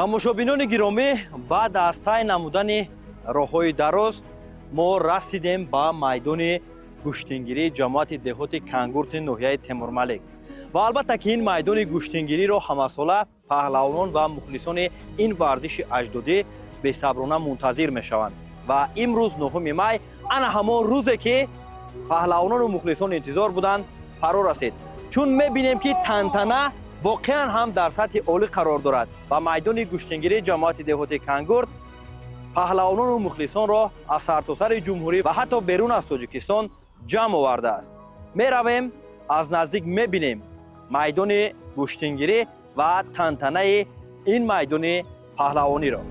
Тамошобинони гиромӣ, баъд аз тай намудани роҳҳои дароз мо расидем ба майдони гӯштингирии ҷамоати деҳоти Кангурти ноҳияи Темурмалик. Ва албатта ки ин майдони гӯштингириро ҳамасола паҳлавонон ва мухлисони ин варзиши аҷдодӣ бесаброна мунтазир мешаванд. Ва имрӯз 9 май ана ҳамон рӯзе ки паҳлавонону мухлисон интизор буданд фаро расид. Чун мебинем ки тантана воқеан ҳам дар сатҳи олӣ қарор дорад ва майдони гӯштингирии ҷамоати деҳоти Кангурт паҳлавонону мухлисонро аз сартосари ҷумҳурӣ ва ҳатто берун аз Тоҷикистон ҷамъ овардааст. Меравем, аз наздик мебинем майдони гӯштингирӣ ва тантанаи ин майдони паҳлавониро.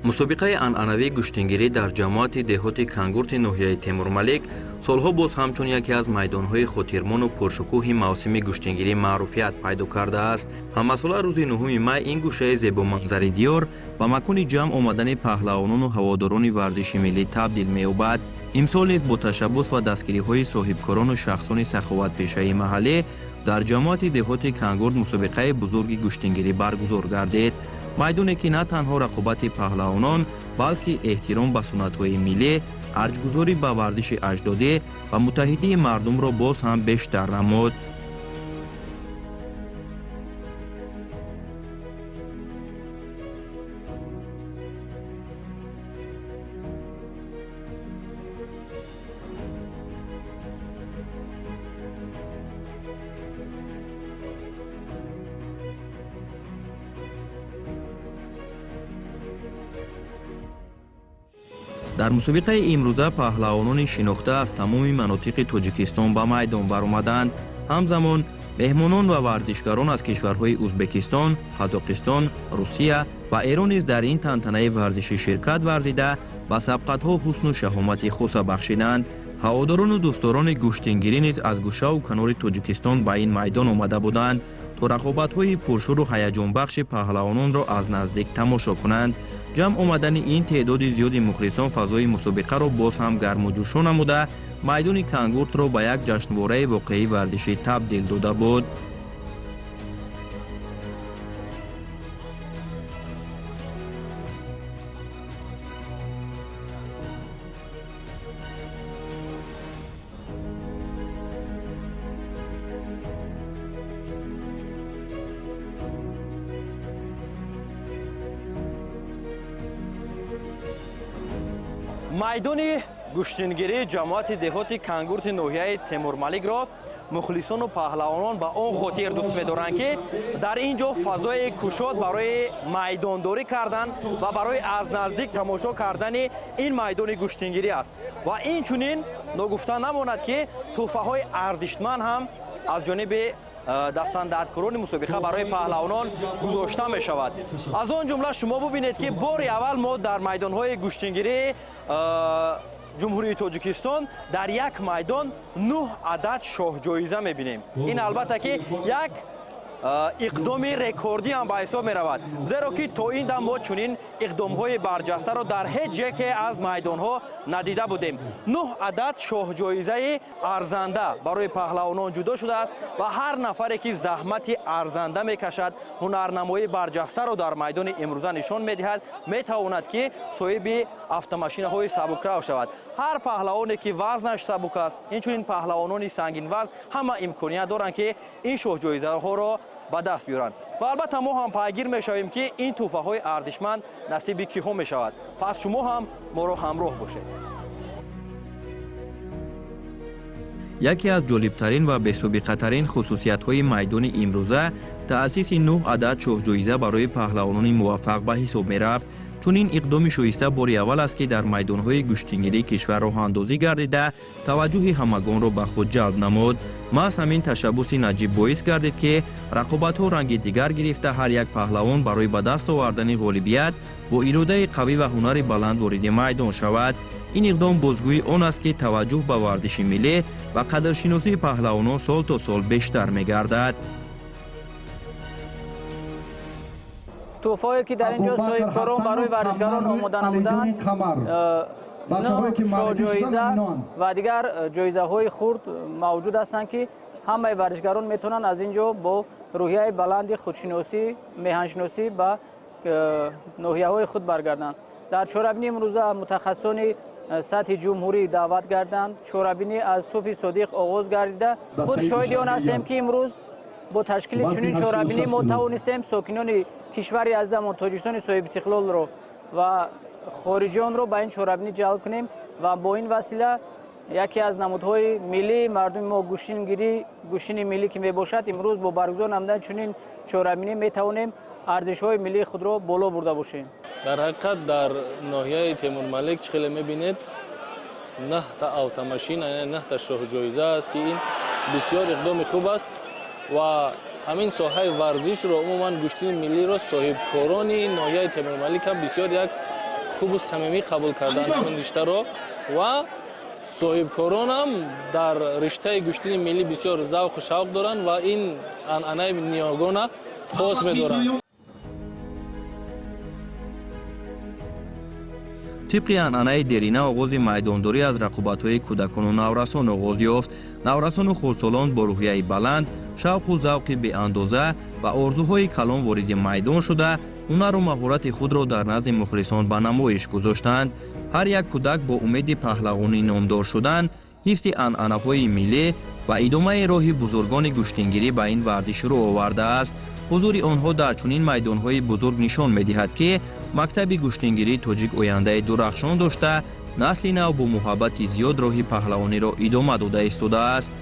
Мусобиқаи анъанавии гӯштингирӣ дар ҷамоати деҳоти Кангурти ноҳияи Темурмалик солҳо боз ҳамчун яке аз майдонҳои хотирмону пуршукӯҳи мавсими гӯштингирӣ маъруфият пайдо кардааст. Ҳамасола рӯзи 9 май ин гӯшаи зебоманзари диёр ба макони ҷамъ омадани паҳлавонону ҳаводорони варзиши миллӣ табдил меёбад. Имсол низ бо ташаббус ва дастгириҳои соҳибкорону шахсони саховатпешаи маҳаллӣ дар ҷамоати деҳоти Кангурт мусобиқаи бузурги гӯштингирӣ баргузор гардид. Майдоне ки на танҳо рақобати паҳлавонон, балки эҳтиром ба суннатҳои миллӣ, арҷгузорӣ ба варзиши аҷдодӣ ва муттаҳидии мардумро боз ҳам бештар намуд. Дар мусобиқаи имрӯза паҳлавонони шинохта аз тамоми манотиқи Тоҷикистон ба майдон баромаданд. Ҳамзамон меҳмонон ва варзишгарон аз кишварҳои Узбекистон, Қазоқистон, Русия ва Эрон низ дар ин тантанаи варзишӣ ширкат варзида ба сабқатҳо ҳусну шаҳомати хоса бахшиданд. Ҳаводорону дӯстдорони гӯштингирӣ низ аз гӯшаву канори Тоҷикистон ба ин майдон омада буданд, то рақобатҳои пуршӯру ҳаяҷонбахши паҳлавононро аз наздик тамошо кунанд. Ҷамъ омадани ин теъдоди зиёди мухлисон фазои мусобиқаро боз ҳам гарму ҷӯшон намуда, майдони Кангуртро ба як ҷашнвораи воқеии варзишӣ табдил дода буд. Майдони гӯштингирии ҷамоати деҳоти Кангурти ноҳияи Темурмаликро мухлисону паҳлавонон ба он хотир дӯст медоранд, ки дар ин ҷо фазои кушод барои майдондорӣ кардан ва барои аз наздик тамошо кардани ин майдони гӯштингирӣ аст. Ва инчунин ногуфта намонад, ки тӯҳфаҳои арзишманд ҳам аз ҷониби дастандаркорони мусобиқа барои паҳлавонон гузошта мешавад. Аз он ҷумла шумо бубинед, ки бори аввал мо дар майдонҳои гӯштингирии Ҷумҳурии Тоҷикистон дар як майдон 9 адад шоҳҷоиза мебинем. Ин албатта ки як иқдоми рекордӣ ҳам ба ҳисоб меравад, зеро ки то ин дам мо чунин иқдомҳои барҷастаро дар ҳеҷ яке аз майдонҳо надида будем. 9 адад шоҳҷоизаи арзанда барои паҳлавонон ҷудо шудааст ва ҳар нафаре ки заҳмати арзанда мекашад, ҳунарнамоии барҷастаро дар майдони имрӯза нишон медиҳад, метавонад ки соҳиби автомашинаҳои сабукрав шавад. Ҳар паҳлавоне ки вазнаш сабук аст, инчунин паҳлавонони сангинвазн ҳама имконият доранд, ки ин шоҳҷоизаҳоро ба даст биёранд. Ва албатта мо ҳам пайгир мешавем, ки ин тӯҳфаҳои арзишманд насиби киҳо мешавад. Пас шумо ҳам моро ҳамроҳ бошед. Яке аз ҷолибтарин ва бесобиқатарин хусусиятҳои майдони имрӯза таъсиси 9 адад шоҳҷоиза барои паҳлавонони муваффақ ба ҳисоб мерафт. Чунин иқдоми шоиста бори аввал аст, ки дар майдонҳои гӯштингирии кишвар роҳандозӣ гардида, таваҷҷӯҳи ҳамагонро ба худ ҷалб намуд. Маҳз ҳамин ташаббуси наҷиб боис гардид, ки рақобатҳо ранги дигар гирифта, ҳар як паҳлавон барои ба даст овардани ғолибият бо иродаи қавӣ ва ҳунари баланд вориди майдон шавад. Ин иқдом бозгӯи он аст, ки таваҷҷӯҳ ба варзиши миллӣ ва қадршиносии паҳлавонон сол то сол бештар мегардад. Тӯҳфаҳое ки дар ин ҷо соҳибкорон барои варзишгарон омода намуданд, шоҳҷоиза ва дигар ҷоизаҳои хурд мавҷуд ҳастанд, ки Ҳамаи варзишгарон метавонанд аз ин ҷо бо рӯҳияи баланди худшиносӣ, меҳаншиносӣ ба ноҳияҳои худ баргарданд. Дар чорабинӣ имрӯза мутахассисони сатҳи ҷумҳурӣ даъват гарданд. Чорабинӣ аз субҳи содиқ оғоз гардида, худ шоҳиди он ҳастем, ки имрӯз бо ташкили чунин чорабинӣ мо тавонистем сокинони кишвари азизамон, Тоҷикистони соҳибистиқлолро ва хориҷионро ба ин чорабинӣ ҷалб кунем ва бо ин васила яке аз намудҳои миллии мардуми мо, гӯштингирӣ, гӯштини миллӣ ки мебошад, имрӯз бо баргузор намудани чунин чорабинӣ метавонем арзишҳои миллии худро боло бурда бошем. Дар ҳақиқат, дар ноҳияи Темурмалик, чӣ хеле мебинед, 9-та автомашина, яъне 9-та шоҳҷоиза аст, ки ин бисёр иқдоми хуб аст ва ҳамин соҳаи варзишро, умуман гӯштини миллиро соҳибкорони ноҳияи Темурмалик ҳам бисёр як хубу самимӣ қабул карданд ин риштаро ва соҳибкоронам дар риштаи гӯштини миллӣ бисёр завқу шавқ доранд ва ин анъанаи ниёгона пос медоранд. Тибқи анъанаи дерина, оғози майдондорӣ аз рақобатҳои кӯдакону наврасон оғоз ёфт. Наврасону хурдсолон бо рӯҳияи баланд, шавқу завқи беандоза ва орзуҳои калон вориди майдон шуда, ҳунару маҳорати худро дар назди мухлисон ба намоиш гузоштанд. Ҳар як кӯдак бо умеди паҳлавони номдор шудан, ҳифзи анъанаҳои миллӣ ва идомаи роҳи бузургони гӯштингирӣ ба ин варзиш рӯ овардааст. Ҳузури онҳо дар чунин майдонҳои бузург нишон медиҳад, ки мактаби гӯштингирии тоҷик ояндаи дурахшон дошта, насли нав бо муҳаббати зиёд роҳи паҳлавониро идома дода истодааст.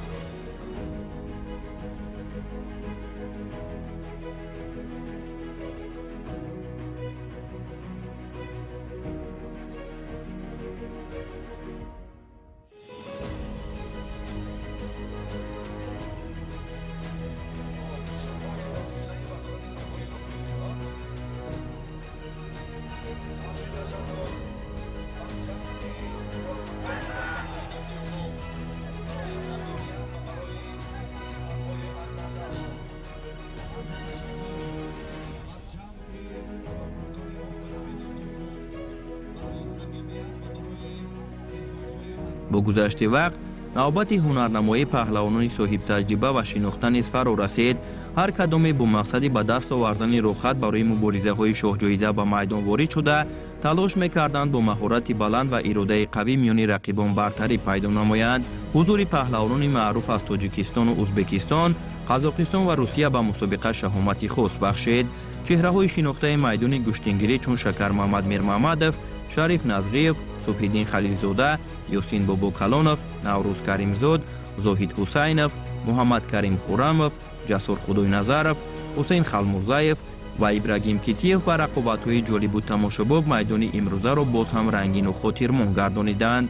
Бо гузашти вақт навбати ҳунарнамоии паҳлавонони соҳибтаҷриба ва шинохта низ фаро расид. Ҳар кадоме бо мақсади ба даст овардани роҳхат барои муборизаҳои шоҳҷоиза ба майдон ворид шуда, талош мекарданд бо маҳорати баланд ва иродаи қавӣ миёни рақибон бартарӣ пайдо намоянд. Ҳузури паҳлавонони маъруф аз Тоҷикистону Ӯзбекистон, Қазоқистон ва Русия ба мусобиқа шаҳомати хос бахшид. Чеҳраҳои шинохтаи майдони гӯштингирӣ чун Шакармуҳаммад Мирмаҳмадов, Шариф Назриев, Субҳиддин Халилзода, Ёсин Бобокалонов, Наврӯз Каримзод, Зоҳид Ҳусайнов, Муҳаммадкарим Хурамов, Ҷасур Худойназаров, Ҳусейн Халмурзаев ва Ибрагим Китиев ба рақобатҳои ҷолибу тамошобоб майдони имрӯзаро боз ҳам рангину хотирмон гардониданд.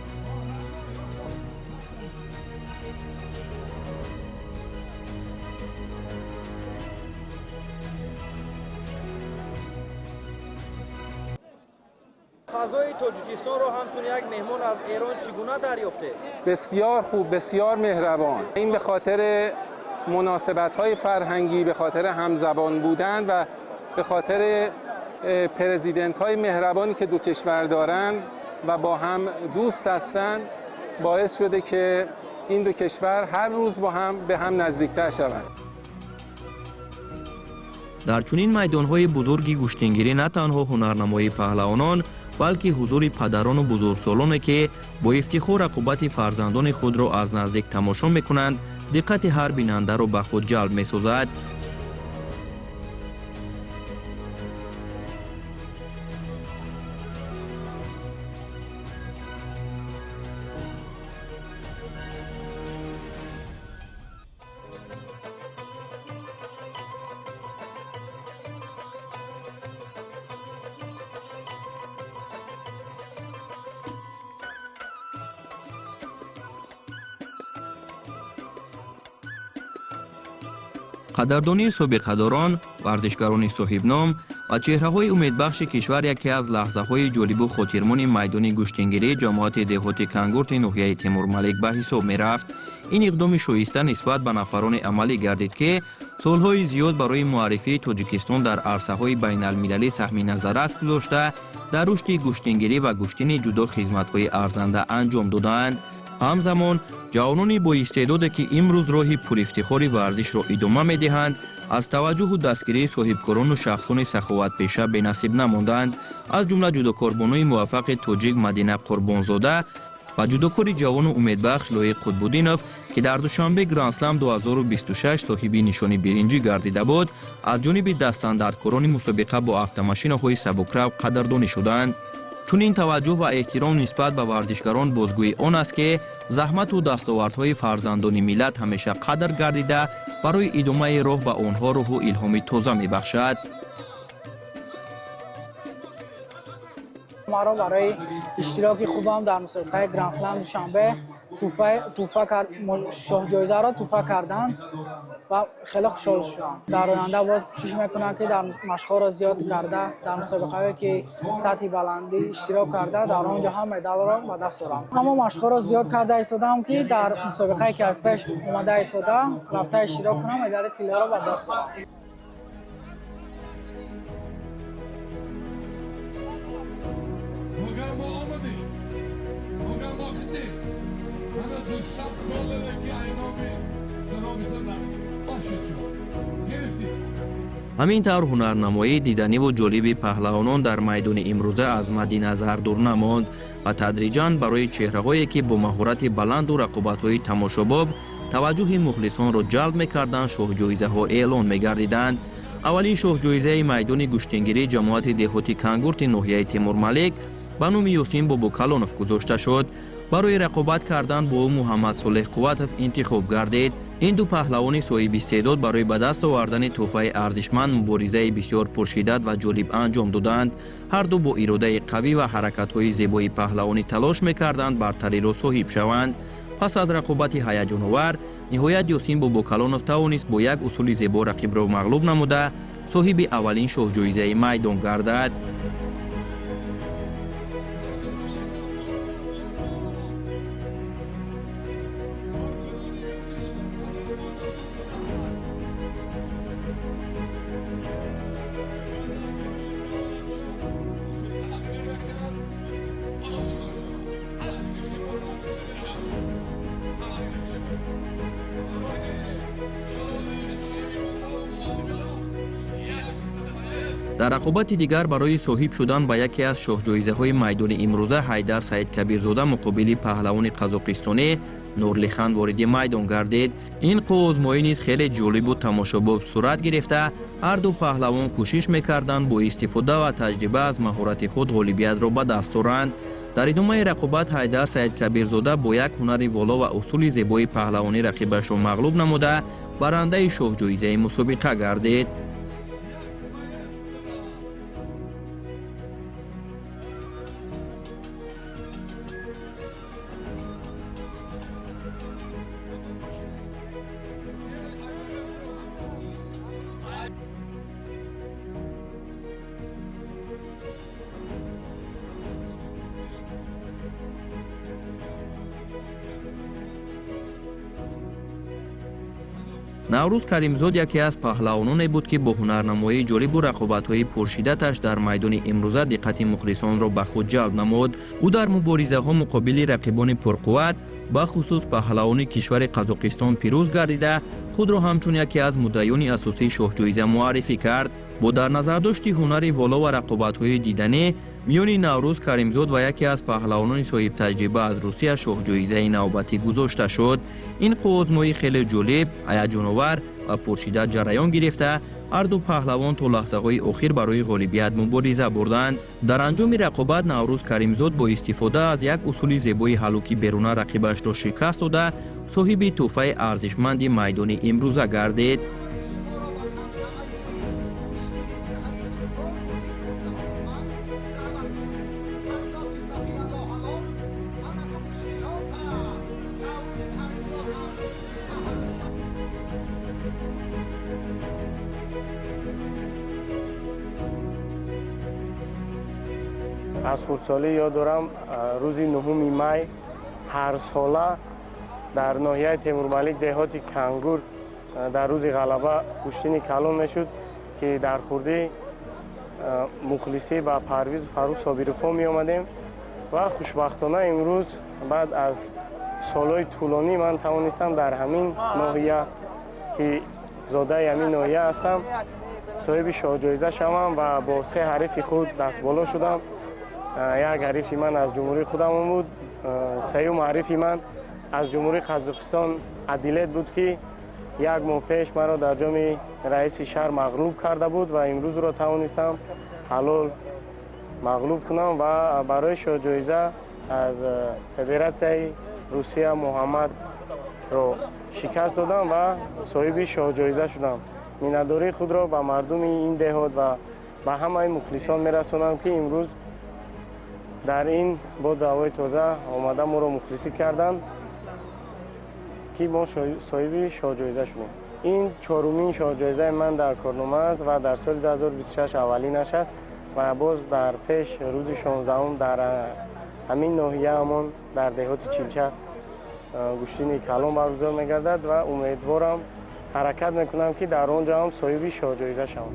Фазои Тоҷикистонро ҳамчун як меҳмон аз Эрон чӣ гуна дарёфтед? بسیار خوب، بسیار مهربان. این به خاطر مناسبت های فرهنگی، به خاطر همزبان بودن و به خاطر پرزیدنت های مهربانی که دو کشور دارند و با هم دوست هستند، باعث شده که این دو کشور هر روز با هم به هم نزدیکتر شوند. Дар чунин майдонҳои бузурги гӯштингирӣ на танҳо ҳунарнамоии паҳлавонон, балки ҳузури падарону бузургсолоне, ки бо ифтихор рақобати фарзандони худро аз наздик тамошо мекунанд, диққати ҳар бинандаро ба худ ҷалб месозад. Қадрдонии собиқадорон, варзишгарони соҳибном ва чеҳраҳои умедбахши кишвар яке аз лаҳзаҳои ҷолибу хотирмони майдони гӯштингирии ҷамоати деҳоти Кангурти ноҳияи Темурмалик ба ҳисоб мерафт. Ин иқдоми шоиста нисбат ба нафароне амалӣ гардид, ки солҳои зиёд барои муаррифии Тоҷикистон дар арсаҳои байналмилалӣ саҳми назаррас гузошта, дар рушди гӯштингирӣ ва гӯштини ҷудо хизматҳои арзанда анҷом додаанд. Ҳамзамон ҷавонони боистеъдоде, ки имрӯз роҳи пурифтихори варзишро идома медиҳанд, аз таваҷҷӯҳу дастгирии соҳибкорону шахсони саховатпеша бенасиб намонданд. Аз ҷумла ҷудокорбонуи муваффақи тоҷик Мадина Қурбонзода ва ҷудокори ҷавону умедбахш Лоиқ Қутбуддинов, ки дар Душанбе Грандслам 2026 соҳиби нишони биринҷӣ гардида буд, аз ҷониби дастандаркорони мусобиқа бо автомашинаҳои сабукрав қадрдонӣ шуданд. Чунин таваҷҷӯҳ ва эҳтиром нисбат ба варзишгарон бозгӯи он аст, ки заҳмату дастовардҳои фарзандони миллат ҳамеша қадр гардида, барои идомаи роҳ ба онҳо рӯҳу илҳоми тоза мебахшад. Маро барои иштироки хубам дар мусобиқаи Грандслам Душанбе шоҳҷоизаро туҳфа карданд ва хеле хушҳол шудам. Дар оянда боз кӯшиш мекунам, ки дар машқҳоро зиёд карда, дар мусобиқаҳое ки сатҳи баландӣ иштирок карда, дар он ҷо ҳам медалро ба даст орам. Аммо машқҳоро зиёд карда истодаам, ки дар мусобиқае ки пеш омада истода рафта иштирок кунам, медали тиллоро ба даст орам. Ҳамин тавр ҳунарнамоии диданиву ҷолиби паҳлавонон дар майдони имрӯза аз мадди назар дур намонд ва тадриҷан барои чеҳраҳое, ки бо маҳорати баланду рақобатҳои тамошобоб таваҷҷӯҳи мухлисонро ҷалб мекарданд, шоҳҷоизаҳо эълон мегардиданд. Аввалин шоҳҷоизаи майдони гӯштингирии ҷамоати деҳоти Кангурти ноҳияи Темурмалик ба номи Ёсин Бобокалонов гузошта шуд. Барои рақобат кардан бо ӯ Муҳаммад Солеҳ Қувватов интихоб гардид. Ин ду паҳлавони соҳибистеъдод барои ба даст овардани тӯҳфаи арзишманд муборизаи бисёр пуршиддат ва ҷолиб анҷом доданд. Ҳарду бо иродаи қавӣ ва ҳаракатҳои зебои паҳлавонӣ талош мекарданд бартариро соҳиб шаванд. Пас аз рақобати ҳаяҷоновар ниҳоят Ёсин Бобокалонов тавонист бо як усули зебо рақибро мағлуб намуда, соҳиби аввалин шоҳҷоизаи майдон гардад. Дар рақобати дигар барои соҳиб шудан ба яке аз шоҳҷоизаҳои майдони имрӯза Ҳайдар Саидкабирзода муқобили паҳлавони қазоқистонӣ Нурлихан вориди майдон гардид. Ин қувваозмоӣ низ хеле ҷолибу тамошобоб сурат гирифта, ҳарду паҳлавон кӯшиш мекарданд бо истифода ва таҷриба аз маҳорати худ ғолибиятро ба даст оранд. Дар идомаи рақобат Ҳайдар Саидкабирзода бо як ҳунари воло ва усули зебои паҳлавонӣ рақибашро мағлуб намуда, барандаи шоҳҷоизаи мусобиқа гардид. Наврӯз Каримзод яке аз паҳлавононе буд, ки бо ҳунарнамоии ҷолибу рақобатҳои пуршиддаташ дар майдони имрӯза диққати мухлисонро ба худ ҷалб намуд. Ӯ дар муборизаҳо муқобили рақибони пурқувват, бахусус паҳлавони кишвари Қазоқистон пирӯз гардида, худро ҳамчун яке аз муддаёни асосии шоҳҷоиза муаррифӣ кард. Бо дар назардошти ҳунари воло ва рақобатҳои диданӣ миёни Наврӯз Каримзод ва яке аз паҳлавонони соҳибтаҷриба аз Русия шоҳҷоизаи навбатӣ гузошта шуд. Ин қувваозмоӣ хеле ҷолиб, ҳаяҷоновар ва пуршиддат ҷараён гирифта, ҳарду паҳлавон то лаҳзаҳои охир барои ғолибият мубориза бурданд. Дар анҷоми рақобат Наврӯз Каримзод бо истифода аз як усули зебои ҳаллуки беруна рақибашро шикаст дода, соҳиби тӯҳфаи арзишманди майдони имрӯза гардид. Аз хурдсолӣ ёд дорам, рӯзи 9 май ҳарсола дар ноҳияи Темурмалик деҳоти Кангур дар рӯзи ғалаба гӯштини калон мешуд, ки дар хурдӣ мухлисӣ ба Парвизу Фаррух Собировҳо меомадем ва хушбахтона имрӯз баъд аз Солҳои тӯлонӣ ман тавонистам дар ҳамин ноҳия, ки зодаи ҳамин ноҳия ҳастам, соҳиби шоҳҷоиза шавам ва бо се ҳарифи худ дастболо шудам. Як ҳарифи ман аз ҷумҳурии худамон буд, сеюм ҳарифи ман аз ҷумҳурии Қазоқистон Адилет буд, ки як моҳ пеш маро дар ҷоми раиси шаҳр мағлуб карда буд ва имрӯзро тавонистам ҳалол мағлуб кунам ва барои шоҳҷоиза аз Федератсияи Русия Муҳаммадро шикаст додам ва соҳиби шоҳҷоиза шудам. Миннатдории худро ба мардуми ин деҳот ва ба ҳамаи мухлисон мерасонам, ки имрӯз дар ин бо даъвои тоза омада моро мухлисӣ карданд, ки мо соҳиби шоҳҷоиза шудем. Ин чорумин шоҳҷоизаи ман дар корнома аст ва дар соли 2026 аввалинаш аст ва боз дар пеш рӯзи 16 дар ҳамин ноҳияамон дар деҳоти Чилча гӯштини калон баргузор мегардад ва умедворам, ҳаракат мекунам, ки дар он ҷо ҳам соҳиби шоҳҷоиза шавам.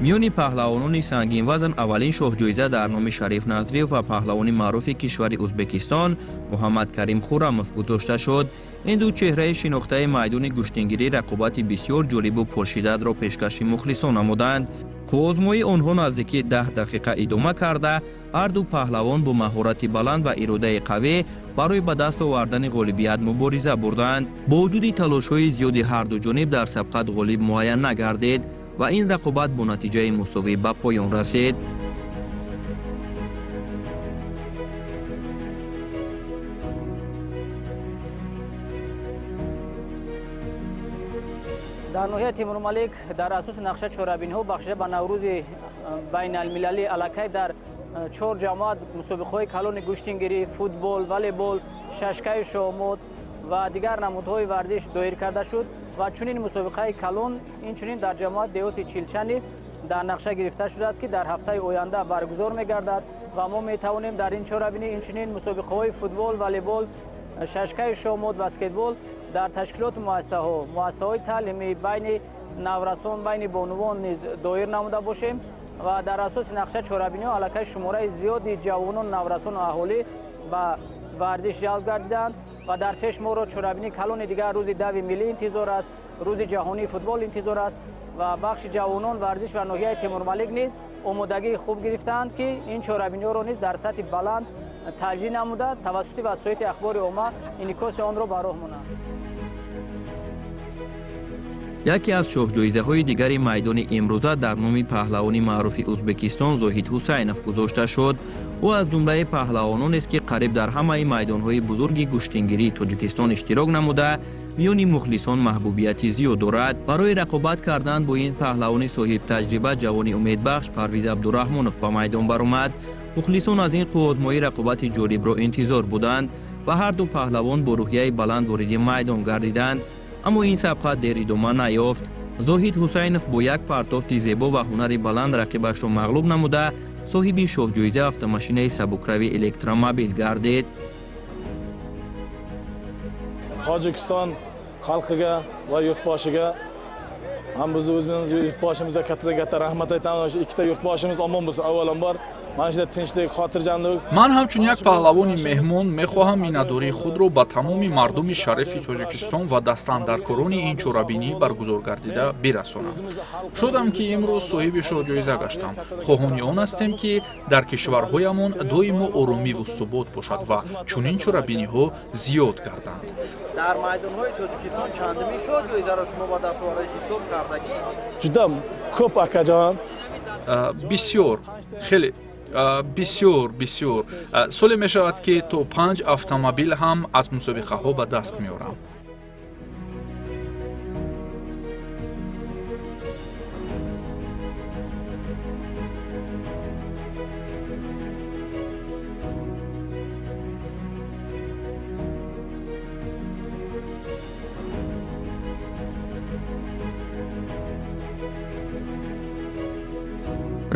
Миёни паҳлавонони сангинвазн аввалин шоҳҷоиза дар номи Шариф Назриев ва паҳлавони маъруфи кишвари Ӯзбекистон Муҳаммадкарим Хуррамов гузошта шуд. Ин ду чеҳраи шинохтаи майдони гӯштингирӣ рақобати бисёр ҷолибу пуршиддатро пешкаши мухлисон намуданд. Қувваозмоии онҳо наздики 10 дақиқа идома карда, ҳарду паҳлавон бо маҳорати баланд ва иродаи қавӣ барои ба даст овардани ғолибият мубориза бурданд. Бо вуҷуди талошҳои зиёди ҳарду ҷониб дар сабқат ғолиб муайян нагардид ва ин рақобат бо натиҷаи мусовӣ ба поён расид. Дар ноҳияи Темурмалик дар асоси нақша чорабиниҳо бахшида ба Наврӯзи байналмилалӣ аллакай дар чор ҷамоат мусобиқаҳои калони гӯштингирӣ, футбол, волейбол, шашкаи шоҳмот ва дигар намудҳои варзиш доир карда шуд ва чунин мусобиқаи калон инчунин дар ҷамоат деҳоти Чилча низ дар нақша гирифта шудааст, ки дар ҳафтаи оянда баргузор мегардад ва мо метавонем дар ин чорабинӣ инчунин мусобиқаҳои футбол, волейбол, шашкаи шоҳмот, баскетбол дар ташкилоти муассисаҳо, муассисаҳои таълимӣ байни наврасон, байни бонувон низ доир намуда бошем ва дар асоси нақша чорабиниҳо аллакай шумораи зиёди ҷавонон, наврасон ва аҳолӣ ба варзиш ҷалб гардиданд ва дар пеш моро чорабинии калони дигар рӯзи дави миллӣ интизор аст, рӯзи ҷаҳонии футбол интизор аст ва бахши ҷавонон, варзиш ва ноҳияи Темурмалик низ омодагии хуб гирифтаанд, ки ин чорабиниҳоро низ дар сатҳи баланд таҷдид намуда тавассути васоити ахбори омма инъикоси онро ба роҳ монанд. Яке аз шоҳҷоизаҳои дигари майдони имрӯза дар номи паҳлавони маъруфи Ӯзбекистон Зоҳид Ҳусайнов гузошта шуд. Ӯ аз ҷумлаи паҳлавононест, ки қариб дар ҳамаи майдонҳои бузурги гӯштингирии Тоҷикистон иштирок намуда, миёни мухлисон маҳбубияти зиёд дорад. Барои рақобат кардан бо ин паҳлавони соҳибтаҷриба ҷавони умедбахш Парвиз Абдураҳмонов ба майдон баромад. Мухлисон аз ин қувваозмоӣ рақобати ҷолибро интизор буданд ва ҳарду паҳлавон бо рӯҳияи баланд вориди майдон гардиданд. Аммо ин сабқат дер идома наёфт. Зоҳид Ҳусайнов бо як партофти зебо ва ҳунари баланд рақибашро мағлуб намуда, соҳиби шоҳҷоиза автомошинаи сабукрави электромобил гардид. Tojikiston xalqiga va yurtboshiga ham bizni o'zimiz yurtboshimizga kattadan katta rahmat aytamiz. Shu ikkita yurtboshimiz omon bo'lsin avvalambor. Mana shunday tinchlik, xotirjamlik. Ман ҳамчун як паҳлавони меҳмон мехоҳам миннатдории худро ба тамоми мардуми шарифи Тоҷикистон ва дастандаркорони ин чорабинӣ баргузор гардида бирасонам. Шодам, ки имрӯз соҳиби шоҳҷоиза гаштам. Хоҳони он ҳастем, ки дар кишварҳоямон доимо оромиву субот бошад ва чунин чорабиниҳо зиёд гарданд. Дар майдонҳои Тоҷикистон чандумин шоҳҷоизаро шумо ба даст оварда ҳисоб кардагӣ? Juda ko'p, akajon. Бисёр, хеле бисёр, бисёр. Соле мешавад, ки то панҷ автомобил ҳам аз мусобиқаҳо ба даст меорам.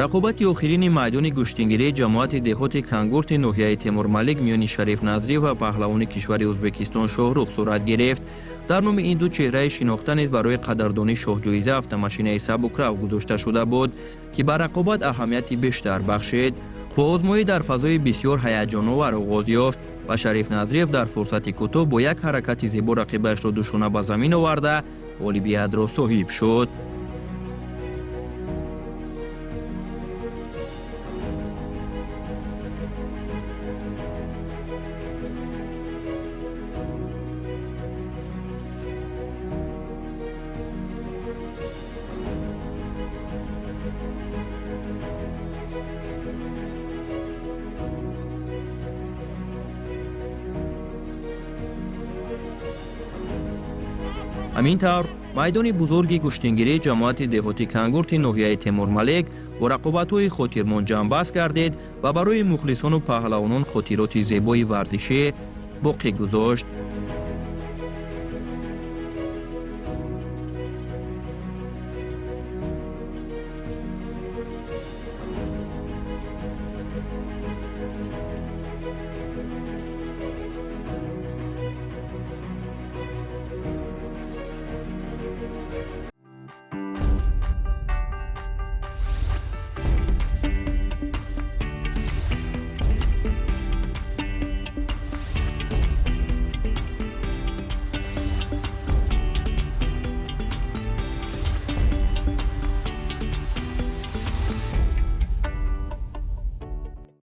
Рақобати охирини майдони гӯштингирии ҷамоати деҳоти Кангурти ноҳияи Темурмалик миёни Шариф Назриев ва паҳлавони кишвари Ӯзбекистон Шоҳрух сурат гирифт. Дар номи ин ду чеҳраи шинохта низ барои қадрдонӣ шоҳҷоиза автомашинаи сабукрав гузошта шуда буд, ки ба рақобат аҳамияти бештар бахшид. Қувваозмоӣ дар фазои бисёр ҳаяҷоновар оғоз ёфт ва Шариф Назриев дар фурсати кӯтоҳ бо як ҳаракати зебо рақибаашро душона ба замин оварда, ғолибиятро соҳиб шуд. Ҳамин тавр, майдони бузурги гӯштингирии ҷамоати деҳоти Кангурти ноҳияи Темурмалик бо рақобатҳои хотирмон ҷамъбаст гардид ва барои мухлисону паҳлавонон хотироти зебои варзишӣ боқӣ гузошт.